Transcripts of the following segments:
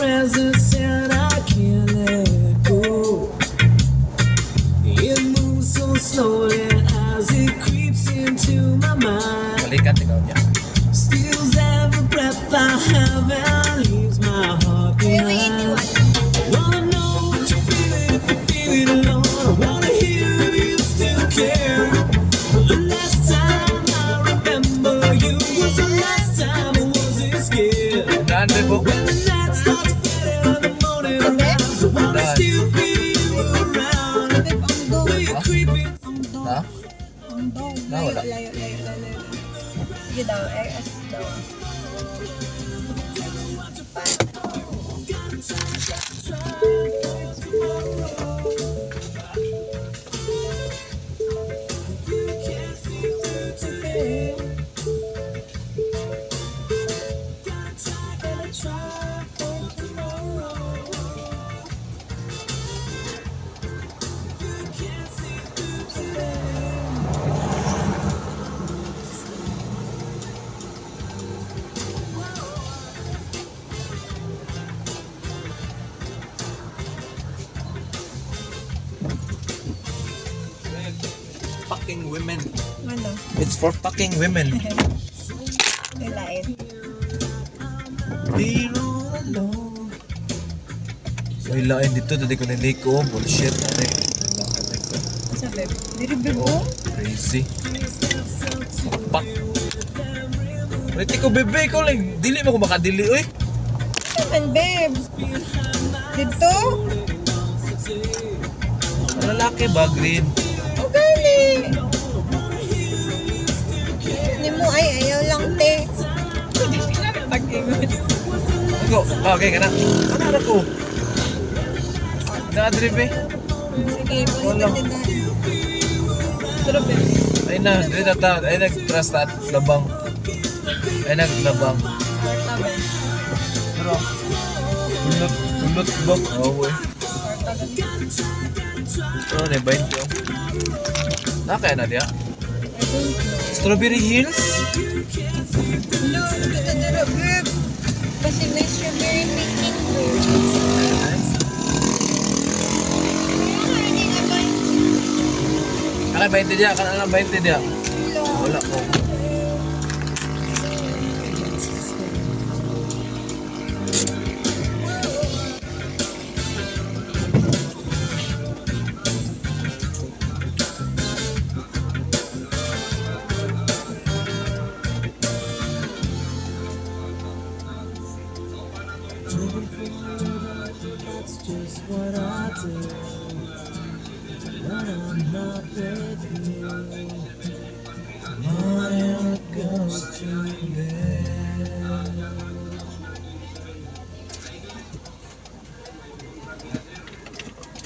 Presence and I can't let go. It moves so slowly as it creeps into my mind. Balikan ikaw niya. Steals every breath I have and leaves my heart Kaya may behind. 81. Wanna know what you feel if you feel it alone. I wanna hear if you still care. The last time I remember you was the last time I wasn't scared. Daan, bebo. When the night starts fading and the morning arrives, I wanna Daan. Still feel you around. Babe, ang dog. Will you creeping? Ang dog. Ha? Ang dog. Na, Layo, wala. layo, layo, layo, layo. Sige daw, RS daw. Can't see through to me. Gotta try, gotta try for tomorrow. You can't see through to me. Fucking women. Ano? It's for fucking women. Lain. Pero alone. May lain dito, dito ko niliko. Bullshit. Ate. Sa babe? Diri, babe, oh. Crazy. Fuck. Rete ko, bebe ko lang. Dili mo ko makadili, oy. Naman, babe. Dito? Ang lalaki ba, green? O gali. Ni mo ay ayaw lang te. Pag-ingon. Go. Okay ka na. Ano na ko? Nakadrive eh. Sige, Wala. basta din na. Pero babe. Ay na, dili na ta. Ay nag-trust at labang. Ay naglabang. Kwarta ba? Pero, ulot, ulot ba? Oo eh. Kwarta ba? Ano na, 20 oh. Nakaya na diya? I don't know. Strawberry Hills? Look, dito dito, babe. Kasi may strawberry picking babe. Kaya nga ba? Kana 20 diya, kana lang 20 diya. Wala. Wala ko. That's just what I do when I'm not with you. My heart goes to bed.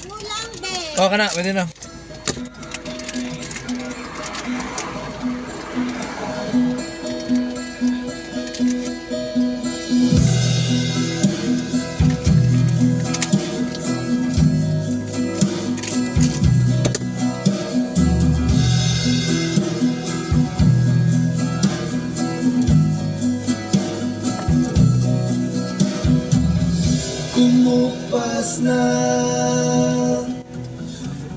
Mo lang, babe. Oh, kana, pwede na. Kumupas na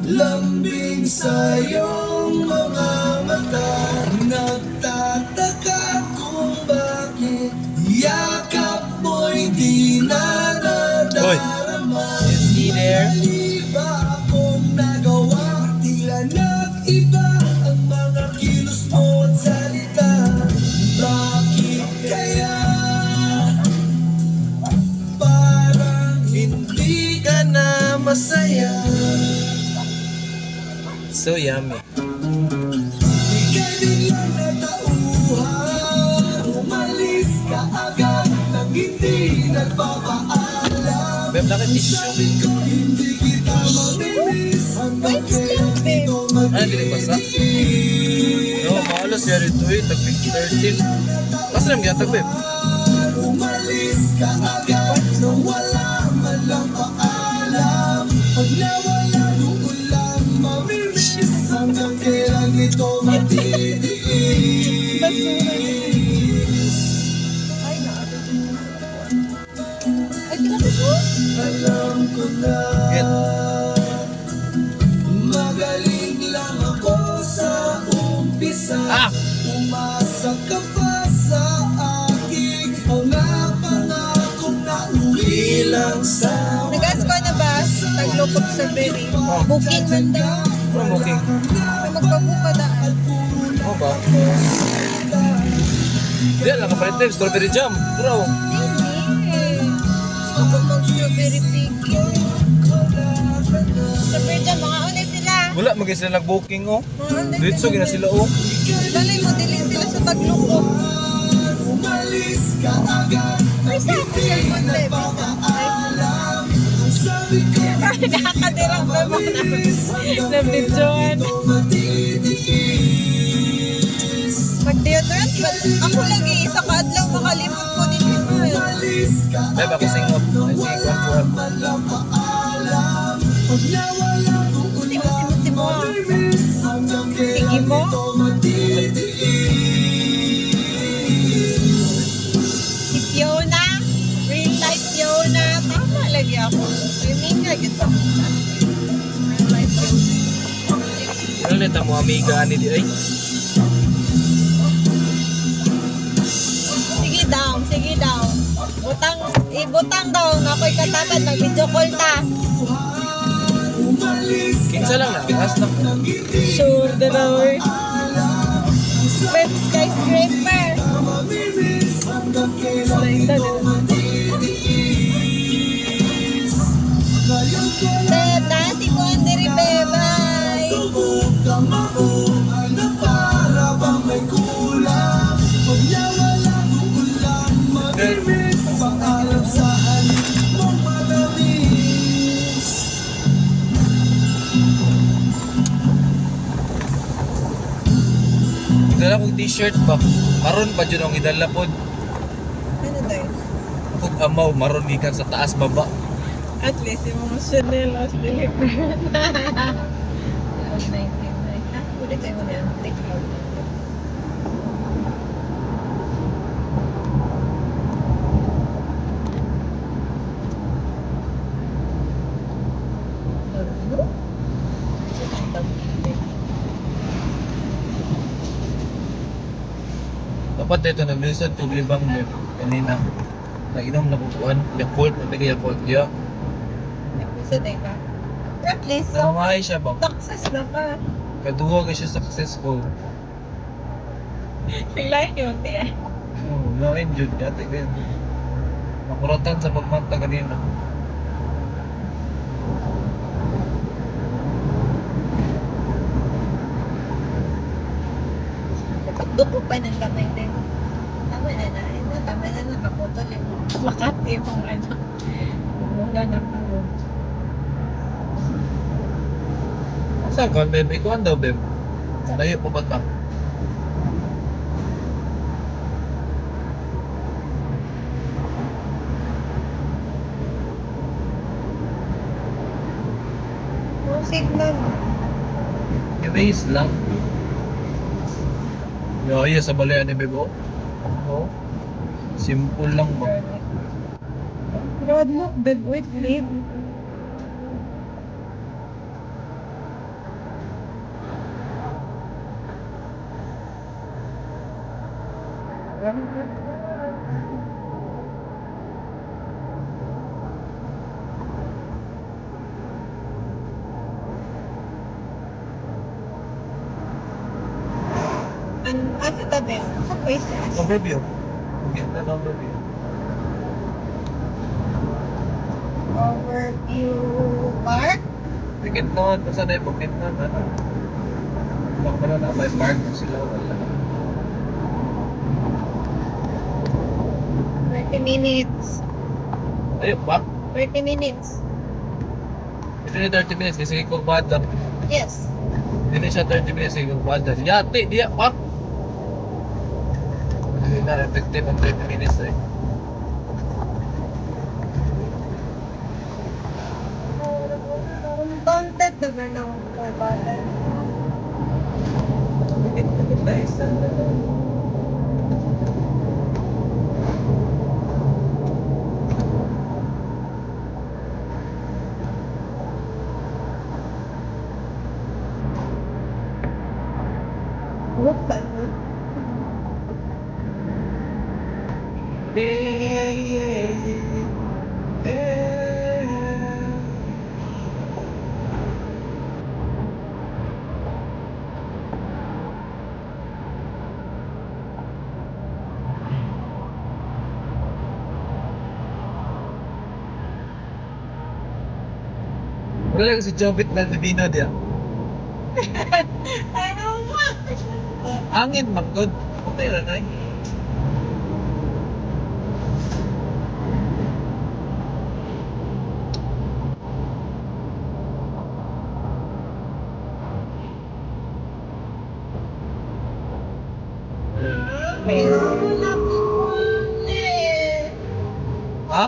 lambing sa iyong mga mata. Nagtataka kung bakit yakap mo'y di na Hoy. Nadarama. You see there? Mali ba akong nagawa? Tila nag-iba ang mga kilos mo at salita. Bakit kaya parang hindi ka na masaya? So yummy. Ika'y biglang natauhan. Umalis ka agad nang hindi nagpapaalam. Beb, naka-tissue. Sabi ko hindi kita mamimiss. Hanggang Wipes lang, kailan babe. ito Ano, dili basa? matitiis? No, maalas siya rito eh. Tag 13. Basta naman gihatag, beb. Umalis ka agad nang wala man lang paalam. Pag nawala doon lang mamimiss. Hanggang kailan ito matitiis? Basura. Ay, naabot din mo sa ako. Ay, tinapos. Alam ko na. Get. Magaling lang ako sa umpisa. Ah! Umasa ka pa sa aking mga pangakong nauwi lang sa Nag-ask ko na ba? Taglupok strawberry. Oh. Booking man daw. Ano booking? Ay, magpabuka daan. Oo ba? Di lang kapalit tayo, strawberry jam. Bro. Hindi. Gusto ko mag-strawberry picking. Strawberry jam, mga unay sila. Wala magay sila nag-booking oh. Mga unay Dito gina sila oh. Balay mo, dili sila sa taglupok. Umalis ka agad. Ay, sa ako cellphone, babe. Alam ang sabi ko. Nakakadirang ba mo na? Na-videoan. Matitiis. Mag-deodorant ba? Ako lagi, isa ka adlaw makalimot ko din yun. Umalis ka Beb, ako singot. Ay, sige, wala kuwan. man lang paalam. Pag nawala kong Hindi mo simot mo. Mamimiss hanggang Sige kailan mo. ito matitiis. Si Fiona. Real life Fiona. Tama lagi ako. Ay, minga gid sa real life Fiona. Ano nita mo amiga ani di ay? Sige daw, sige daw. Butang, ibutang daw na ako'y katamad, mag-video call ta. Umalis Kinsa lang na, as lang. nang hindi Sure, dalaw. Web skyscraper. mamimiss hanggang kailan ito matitiis. Ngayon ko lang Beb, na si Juan diri, beb. Bye. subok ang mabuhay na para bang may kulang. Pag nawala kong ulan, mamimiss. Paalam sa halik mong matamis. Idala kong t-shirt ba? Maron pa jud ang idala pod. Ano daw? Kung amaw maron gikan sa taas baba. At least yung mga Chanel as delivered. 99. Ah, ulit tayo muna. Take out. Ano? Dapat dito na bisan tuglibang beb kanina. Nainom na kukuan, Yakult, nabigay Yakult ya. Sa ka. At least, so, Nangahay siya ba? success na ka. Kaduha ka siya successful. Sila yun, tiyan. Oh, lain jud dati kayo. Nakuratan sa pagmata kanina. Duko pa ng kamay din. Tama na na. Ayun na, tama na nakaputol eh. Makati yung ano. Muna na po. Sa kon beb, ikuan daw beb. Layo pa ba ta? No signal. Erase lang. Yo, yes, sa balay ni bebo. Oh. Simple lang ba? Road mo, babe. Wait, babe. Ano, ano tabi? Sa pwesto. Overview. Ganda ng overview. Overview Park. Bukit noon, basta na yung bukit noon, ano? Baka na may park na sila, wala. 30 minutes. Ayun ba? 30 minutes. Ito na 30 minutes, kasi kukwada. Yes. Hindi na siya 30 minutes, kasi kukwada. Yati, diya pa! Hindi na effective ang 30 minutes eh. Taunted na ba ng bata? Tayo sa Wala lang si Jovit Baldivino diya. Ano ba? Angin man gud. Okay ra nay. Meron eh. Ha?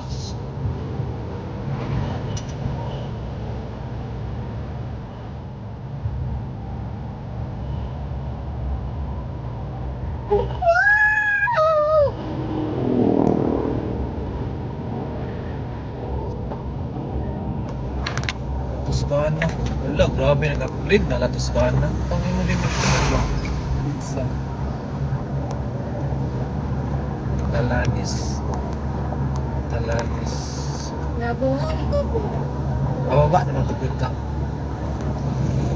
Tuskana. Wala, grabe nag-upgrade na la Tuskana. Tangin mo din mo sa Talanis. Talanis. Nabuhol ko po. Pababa na lang ito ka.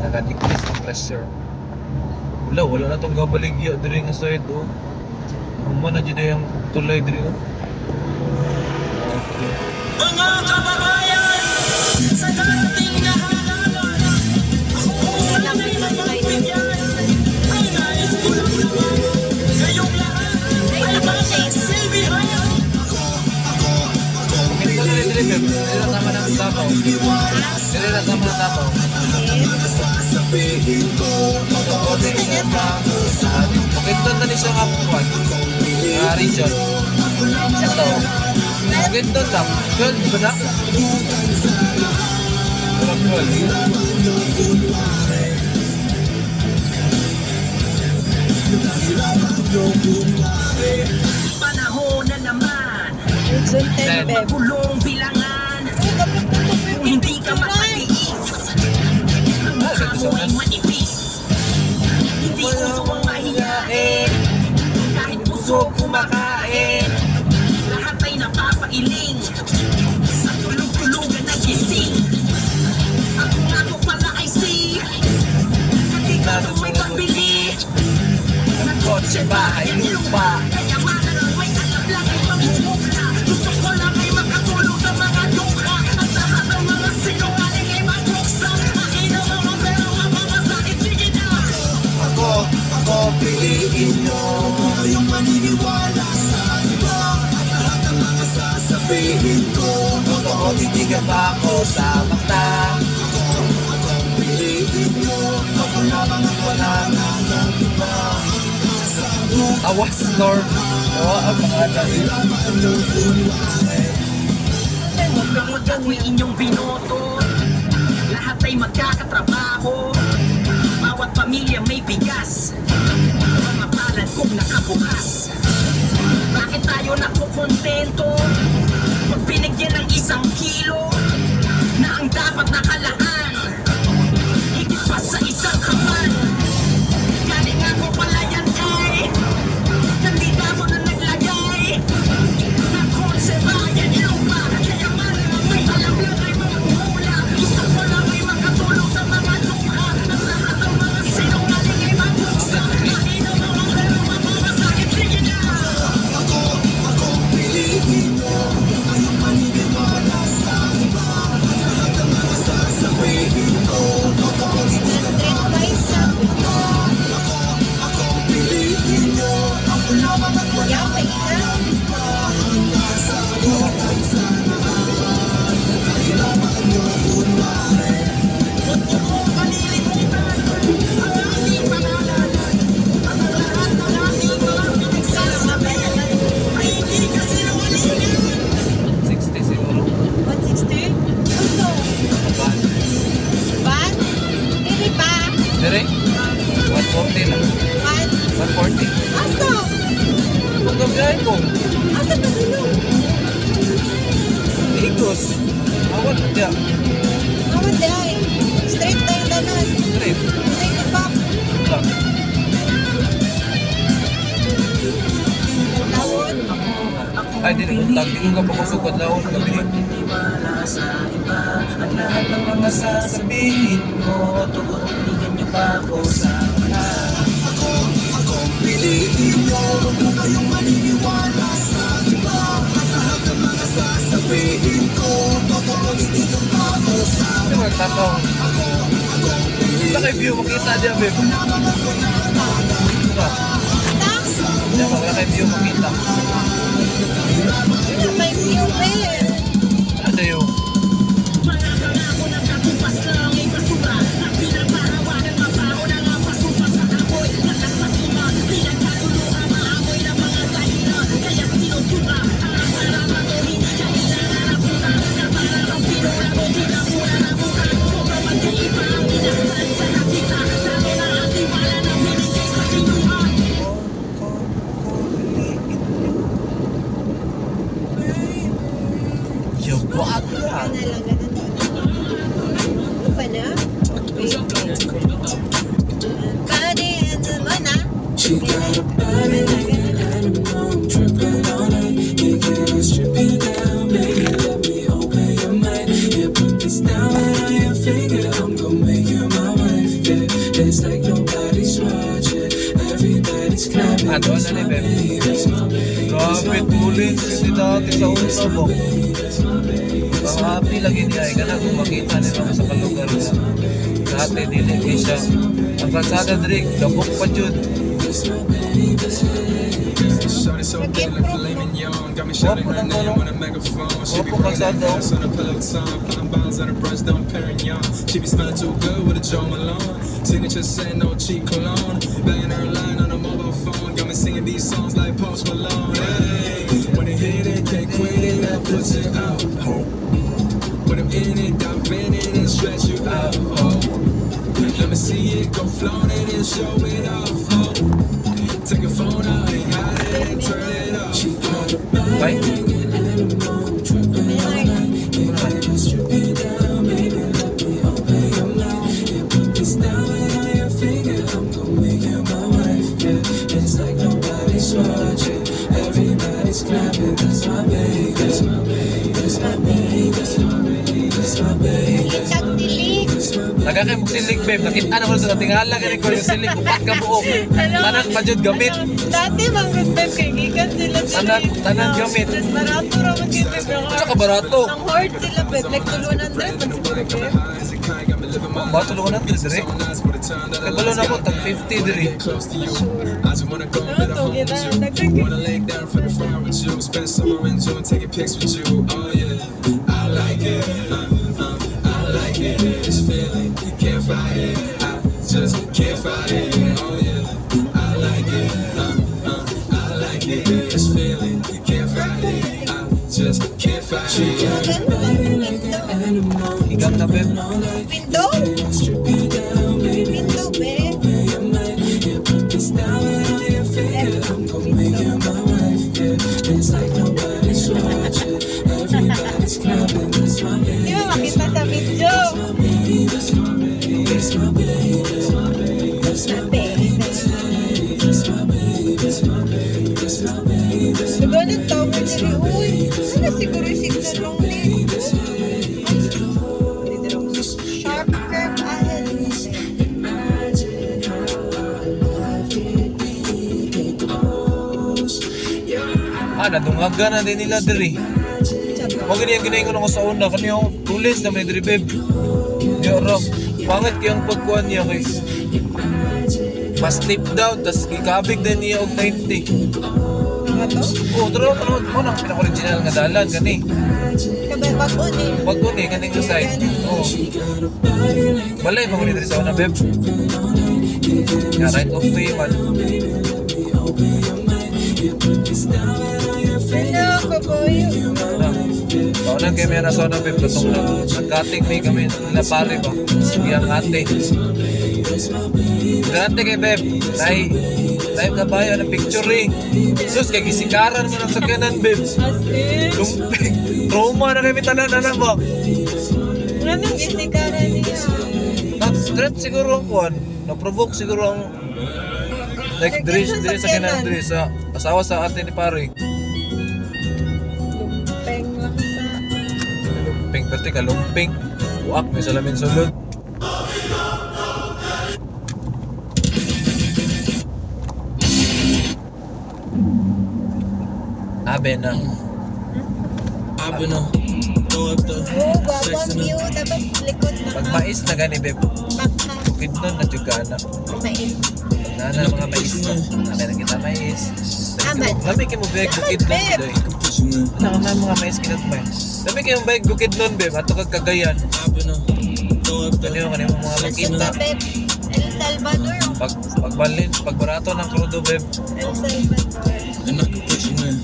Naka-decrease ang pressure. Wala, wala na itong gabaligya diri nga side oh. Human na dyan yung tulay diri oh. Okay. Mga kababayan, sa darating na halalan, ako po sana'y mapagbigyan. Ang nais ko lang naman, kayong lahat ay magsilbihan. Ito na rin diri, babe. Diri na tama ng Davao. Diri na tama ng Davao. Bukidnon na ni siya nga kuwan. Nga region. Ito. Bukidnon lang. 12 ba na? Walang 12. Panahon na naman, Region 10, beb. magulong bilangan. Uy, kapit na to, beb. Kung hindi ka makatiis, ang mukha mo ay manipis. Hindi uso ang mahiyain, kahit puso kumakain. Lahat ay napapailing, sa tulog-tulugan nagising. Ako nga po pala ay si kandidato may pagbili ng kotse, bahay, lupa. Kayamanan ang may alam lang ay pamumukha. Gusto ko lang ay makatulong sa mga dukha, at lahat ng mga sinungaling ay maduksa. Akin ang mga pera, mapapasakit, sige na. Ako, ako piliin nyo. Huwag kayong maniniwala sa iba. At lahat ng mga sasabihin ko, Totoo, titigan ba ako sa mata? ako, ako piliin nyo. Ako lamang ang wala na ng iba. Awas, Norm. Oo, ang mga dahil. Kapag ako'y inyong binoto, lahat ay magkakatrabaho. Bawat pamilya may bigas, mga palad kong nakabukas. Bakit tayo nakukontento pag binigyan ng 1 kilo na ang dapat nakalaan higit pa sa 1 kaban? Galing nga ko pala yan kay kandidato na naglagay ng kotse, bayan, lupa. Kayamanan ang may alam lang ay manghuhula. Gusto ko lang ay makatulong sa mga dukha, at lahat ng mga sinungaling ay mabuksa. Akin ang mga pera, mapapasakit, sige na. Ako, ako piliin nyo. Huwag kayong maniniwala sa iba. At lahat ng mga sasabihin ko, totoo, hindi ka 100 pa. Ako, ako piliin nyo. Ako lamang at wala Yapay ka. ng iba. Ang nasa buhay sa lahat. Kailangan nyo kunwari. Huwag niyo kong kalilimutan ang aking pangalan, at ang lahat ng aking mga pinagsasabi ay hindi kasinungalingan. 60 siguro. 160? Gusto. Van. Van? Dili pa. Dire? 140 lang. Van? 140. Asa? Kung gabiyahe ko, Asa pa dulo? Igos. Awan na diya. Awan di ay. Straight na yung dalan. Straight. Hindi ko pa. Lang. Lawon. Ay, dili kong tag. Di ko ka pakusugod laon. Gabi. At lahat ng mga sasabihin ko, totoo, titigan niyo ba ako sa mata? Ako, ako piliin nyo. Huwag kayong maniniwala sa iba. At lahat ng mga sasabihin ko, totoo, hindi ka tao sa Di ba, takaw. Wala kay view makita diya, babe. Diba? Diya ba, wala kay view makita. Wala may view, babe. Ano dayo? Yabat Ano na lang, ganun. Ano pa na? Wait. Body and the mana. She got a body like an animal, I'm tripping all night. Yeah, can I strip you down, baby? Let me open your mind. Yeah, put this diamond on your finger. I'm gonna make you my wife. Yeah, it's like nobody's watching, everybody's clapping. Ah, doon na ni babe. Grabe, tulin. Kasi dati sa una ba? Ang happy lagi niya. Ika na kung makita nila sa kalugar na. Dati, dili kay siya. Ang kalsada diri, dabok pa jud. Shorty so big like filet mignon. Got me shouting her name on a megaphone. She be Opo, bringing that kalsada. Ass on a pillow top. Popping bottles at a brunch, Dom Perignon. She be smelling too good with a Jo Malone. Signature scent, no cheap cologne. Banging her line on a mobile phone. Got me singing these songs like Post Malone. Hey, when they hit it, can't quit it. I put it out. When I'm in it, dive in it and stretch you out. Oh. Let me see it, go float it and show it off. Oh. Take your phone out and hide it and turn it off. She got a body Bye. Like an animal, I'm tripping all night. Yeah, can I strip you down, baby? Let me open your mind. Yeah, put this diamond on your finger. I'm gonna make you my wife. Yeah, it's like nobody's watching, everybody's clapping. That's my baby. That's my baby. That's my baby. That's my baby. That's my baby. Tagsilig. That's my baby. Taga kay mong silig, babe. Nakita na ko sa tingala kay ko yung silig. Upat ka buok. Tanan pa jud gamit. Dati mang good babe kay gikan sila diri. Tanan gamit. Mas barato ra man kay babe. Unsa ka barato? Ang hoard sila babe like 200 man siguro babe. Oh, bato lugar natin dire. Kabalo na ko tag 50 diri. Close to you. I just wanna go Ano and to, home with gina? you. Dagdag kay- Wanna lay down for the fire with you. Spend summer in June, taking pics with you. Oh yeah, I like it. I like it. This feeling, can't fight it. I just can't fight it. Oh yeah, I like it. I like it. This feeling, can't fight it. I just can't fight She it. got a body like an animal, I'm Igang na, babe. tripping all night. Window? Can I strip you down, baby? Window babe. Open your mind. Yeah, put this diamond on your finger. I'm gonna make you my wife. Yeah, it's like nobody's watching, everybody's clapping. That's my Di baby. ba makita sa video? That's my baby. That's my baby. That's my baby. That's my baby. That's my baby. That's my baby. That's my baby. That's my Dugo ng tower diri uy. Ano siguro yung signal long ni? Sharp curve ahead. Imagine how our life could be. Close your Ah, nadungagan na din nila diri. Mo gani ang ginaingon ako sa una kani ako tulis na may diri, babe. Di ra pangit kayang pagkuan niya kay mas tip down tas gikabig din niya og 90. Mga to? Oh, tara tara mo nang pinaka-original nga dalan kani. Kabay bag-o ni. Bag-o ni kaning side. Oh. Balay pa ko ni diri sa una, babe. Ya right of way man. Ano, kabayo. Na. Taon kay may nasa una, babe, katong nagkating may kami nila pare ba. Iyang ate. Grande kay babe. Nay, nay kabayo ng picture eh. Sus kay gisikaran mo ng sakyanan, babe. As in. Lumpig. Trauma na kami tanan na ba. Anong gisikaran niya? Na-threat siguro ang kuan. Na-provoke siguro ang like diri diri sa sakyanan diri sa asawa sa ate ni pare. Lumpeng lang sa. Lumping pati ka lumping. Uak may salamin sulod. Abe na. I've been a Throw up the Oh, guwapo sex ang in a view. Dapat likod na Pag ka. mais na gani, babe. Back ka. Bukidnon na jud ka na. Mais. Nana mga mais. Nana na kita mais. Aman. Lami kay mo beg Bukidnon Babe. today. I can put you in. Ano ka mga mais kinatmay. Lami kay mo beg Bukidnon, babe. Ato kag Cagayan. I've been a throw up the Kaniyo kanimo mga makita. Babe, El Salvador. Pag pagbalin, pagbarato ng krudo, babe. El Salvador. And I can put you in.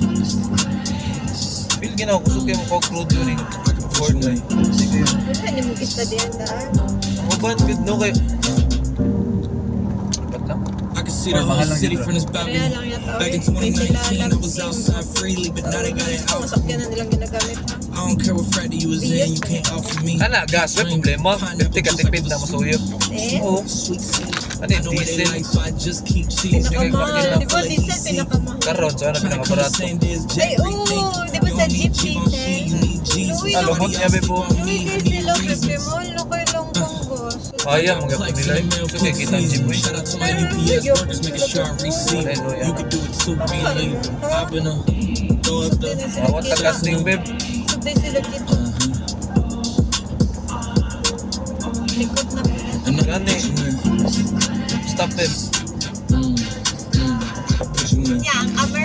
Feel ginaw kusog kay mo kog krudo ni. I can put you in. Sige. Wala ni mo gistudiyan daan. Ang uban gud no kay. Dapat lang. I can see the Or whole mahal lang city yun, from this Pareha balcony. lang yata. Back in Oy, may 2019, I was sila outside freely, but now they got it out. Masakyan na nilang ginagamit ha. I don't care what frat you was in, you can't offer me. Ana gas, may problema. 50 katipid na masuyop. Eh? Oo. Sweet seed. Ano I yung know what they diesel? like, so I just keep cheese. Pinakamahal. Di ba diesel pinakamahal? Karon sa ano Tryna come the pinakabarato. same day as Jack Ay, oo, Rethink. di ba You sa don't need jeep Givenchy, diesel? you need Jesus. Luwi Ah, lubot niya, bebo. Luwi kay sila, bebe mo. Ano kay lang kong gas. Kaya mga nila. So kay kita ang jeep, uy. Shout out to my UPS workers, making sure I receive. You could do it too, be leaving. I've been a throw up the. Awat ta casting, babe. Sabay sila dito. Likod na po. And I can Gani. put you in. Stop, babe. I can put you in. Yeah, ang camera.